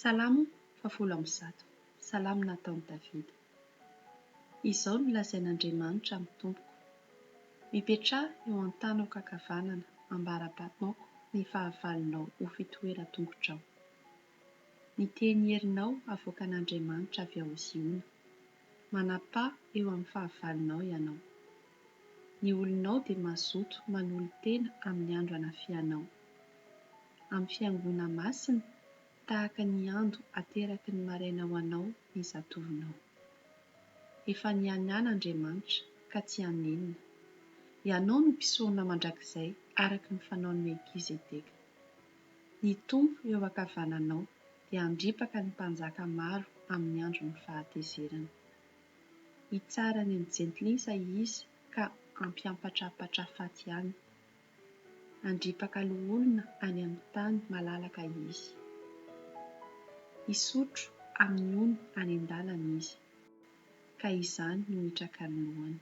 Salamo fahafolo amby zato, Salamo nataon'i Davida. Izao no lazain'Andriamanitra amin'ny Tompoko, Mipetraha eo an-tanako ankavanana ambara-panaoko ny fahavalonao ho fitoeran-tongotrao. Ny teny herinao avoakan'Andriamanitra avy ao Ziona. Manapaha eo amin'ny fahavalonao ianao. Ny olonao dia mazoto manolo-tena amin'ny andro anafihanao. Amin'ny fiangoana masina, tahaka ny ando ateraky ny maraina ho anao ny zatovonao. Efa nianiana Andriamanitra, ka tsy hanenina. Ianao no mpisorona mandrakizay araka ny fanaon'i Melkizedeka. Ny Tompo eo ankavananao dia handripaka ny mpanjaka maro amin'ny andron'ny fahatezerany. Hitsara any amin'ny jentilisa izy ka hampiampatrampatra faty ihany. Handripaka loholona any amin'ny tany malalaka izy. Hisotro amin'ny ony any an-dalana izy, ka izany no hitraka ny lohany.